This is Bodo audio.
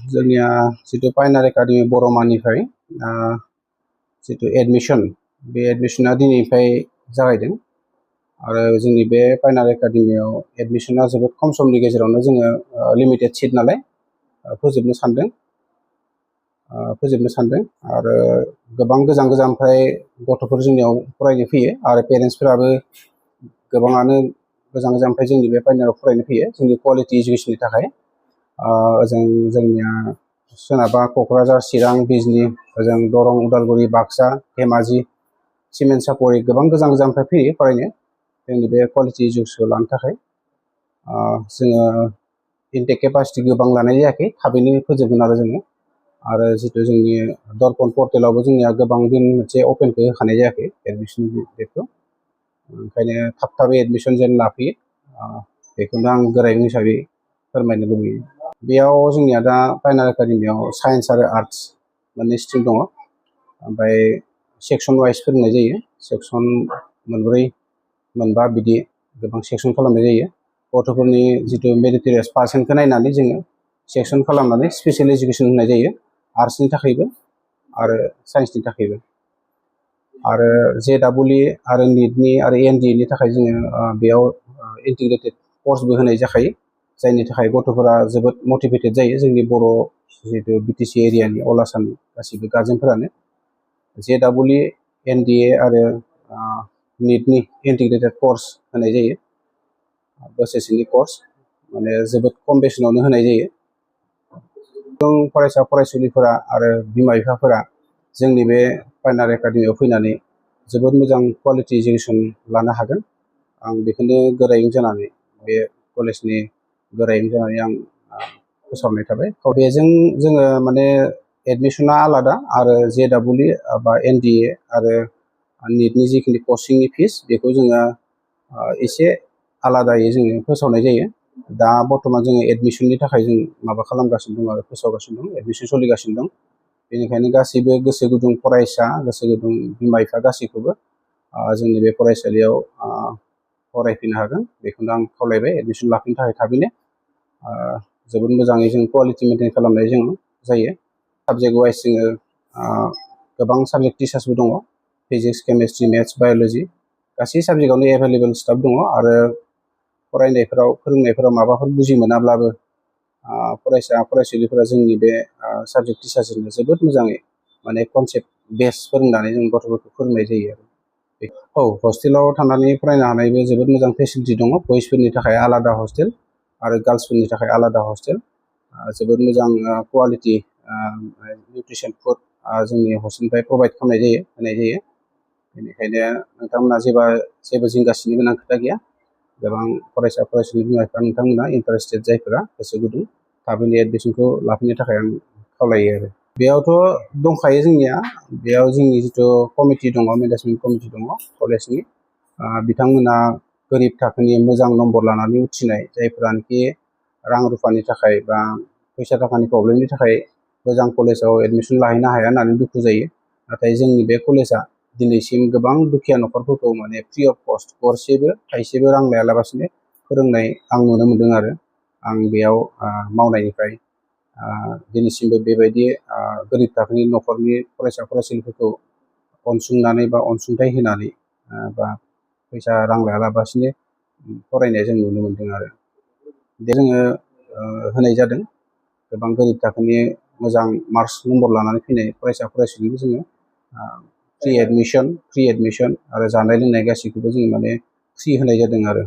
जोंनिया जितु पायनार एकाडेमि बर'मानिफ्राय जितु एडमिशन बे एडमिशना दिनैनिफ्राय जागायदों आरो जोंनि बे पायनार एकाडेमियाव एडमिशना जोबोद खम समनि गेजेरावनो जोङो लिमिटेड सिट नालाय फोजोबनो सानदों आरो गोबां गोजान गोजाननिफ्राय गथ'फोर जोंनियाव फरायनो फैयो आरो पेरेन्टसफोराबो गोबाङानो गोजान गोजाननिफ्राय जोंनि बे पायनाराव फरायनो फैयो जोंनि क्वालिटि इडुकेसननि थाखाय जोंनिया सोनाबा क'क्राझार चिरां बिजनि ओजों दरं उदालगुरि बाक्सा धेमाजि सिमेन्ट सापरि गोबां गोजान गोजाननिफ्राय फैयो फरायनो जोंनि बे क्वालिटि इडुकेसनखौ लानो थाखाय जोङो इनटेक केपासिटि गोबां लानाय जायाखै थाबैनो फोजोबगोन आरो जितु जोंनि दर्पन पर्टेलावबो जोंनिया गोबां दिन मोनसे अपेनखौ होखानाय जायाखै एडमिसन डेटखौ ओंखायनो थाब थाबै एडमिसन जेन लाफैयो बेखौनो आं गोरायुं हिसाबै फोरमायनो लुबैयो बेयाव जोंनिया दा पायनार एकाडेमियाव साइन्स आरो आर्ट्स मोननै स्ट्रिम दङ ओमफ्राय सेक्सन वाइज फोरोंनाय जायो सेक्सन मोनब्रै मोनबा बिदि गोबां सेक्सन खालामनाय जायो गथ'फोरनि जितु मेरिटरियास पार्सेन्टखौ नायनानै जोङो सेक्सन खालामनानै स्पेसियेल इडुकेसन होनाय जायो आर्ट्सनि थाखायबो आरो साइन्सनि थाखायबो आरो JEE आरो नीटनि आरो NDA नि थाखाय जोङो बेयाव इन्टिग्रेटेड कर्सबो होनाय जाखायो जायनि थाखाय गथ'फोरा जोबोद मटिभेटेड जायो जोंनि बर' जितु BTC एरियानि अल आसामनि गासिबो गार्जेनफोरानो JEE NDA आरो नीटनि इन्टिग्रेटेड कर्स होनाय जायो बोसोरसेनि कर्स माने जोबोद खम बेसेनावनो होनाय जायो जों फरायसा फरायसुलिफोरा आरो बिमा बिफाफोरा जोंनि बे पायनार एकाडेमियाव फैनानै जोबोद मोजां क्वालिटि इडुकेसन लानो हागोन आं बेखौनो गोरायुं जानानै बे कलेजनि गोरायुं जानानै आं फोसावनाय थाबाय बेजों जोङो माने एडमिशना आलादा आरो JEE बा NDA आरो नीटनि जिखिनि कचिंनि फिस बेखौ जोङो एसे आलादायै जोङो फोसावनाय जायो दा बर्थमान जोङो एडमिशननि थाखाय जों माबा खालामगासिनो दं आरो फोसावगासिनो दं एडमिशन सोलिगासिनो दं बेनिखायनो गासैबो गोसो गुदुं फरायसा गोसो गुदुं बिमा बिफा गासैखौबो जोंनि बे फरायसालियाव फरायफैनो हागोन बेखौनो आं खावलायबाय एडमिशन लाफैनो थाखाय थाबैनो जोबोद मोजाङै जों क्वालिटि मेनटेन खालामनाय जों जायो साबजेक्ट वाइज जोङो गोबां साबजेक्ट टिचार्सबो दङ फिजिक्स केमेस्ट्रि मेथ्स बाय'लजि गासै साबजेक्टआवनो एभेलेबेल स्टाफ दङ आरो फोरोंनायफोराव माबाफोर बुजि मोनाब्लाबो फरायसा फरायसुलिफोरा जोंनि बे साबजेक्ट टिचार्सजोंनो जोबोद मोजाङै माने कनसेप्ट बेस फोरोंनानै जों गथ'फोरखौ फोरोंनाय जायो आरो हस्टेलाव थानानै फरायनो हानायबो जोबोद मोजां फेसिलिटि दङ बयसफोरनि थाखाय आलादा हस्टेल आरो गार्लसफोरनि थाखाय आलादा हस्टेल जोबोद मोजां क्वालिटि निउट्रिसन फुड जोंनि हस्टेलनिफ्राय प्रभाइड होनाय जायो बेनिखायनो नोंथांमोना जेबो जिंगासिनो गोनां खोथा गैया गोबां फरायसा फरायसुलि बिमा बिफा नोंथांमोना इन्टारेस्टेड जायफोरा गोसो गुदुं थाबैनो एडमिशनखौ लाफैनो थाखाय आं खावलायो आरो बेयावथ' दंखायो जोंनिया बेयाव जोंनि जितु कमिटि दङ मेनेजमेन्ट कमिटि दङ कलेजनि बिथांमोना गोरिब थाखोनि मोजां नम्बर लानानै उथ्रिनाय जायफोरानोखि रां रुफानि थाखाय बा फैसा थाखानि प्रब्लेमनि थाखाय मोजां कलेजाव एडमिशन लाहैनो हाया होननानै दुखु जायो नाथाय जोंनि बे कलेजा दिनैसिम गोबां दुखिया न'खरफोरखौ माने फ्रि अफ कस्ट गरसेबो थाइसेबो रां लायालाबासिनो फोरोंनाय आं नुनो मोनदों आरो आं बेयाव मावनायनिफ्राय दिनैसिमबो बेबायदि गोरिब थाखोनि न'खरनि फरायसा फरायसुलिफोरखौ अनसुंनानै बा अनसुंथाइ होनानै बा फैसा रां लायालाबासिनो फरायनाय जों नुनो मोनदों आरो जोङो होनाय जादों गोबां गोरिब थाखोनि मोजां मार्क्स नम्बर लानानै फैनाय फरायसा फरायसुलिखौ जोङो फ्रि एडमिशन आरो जानाय लोंनाय गासैखौबो जों माने फ्रि होनाय जादों आरो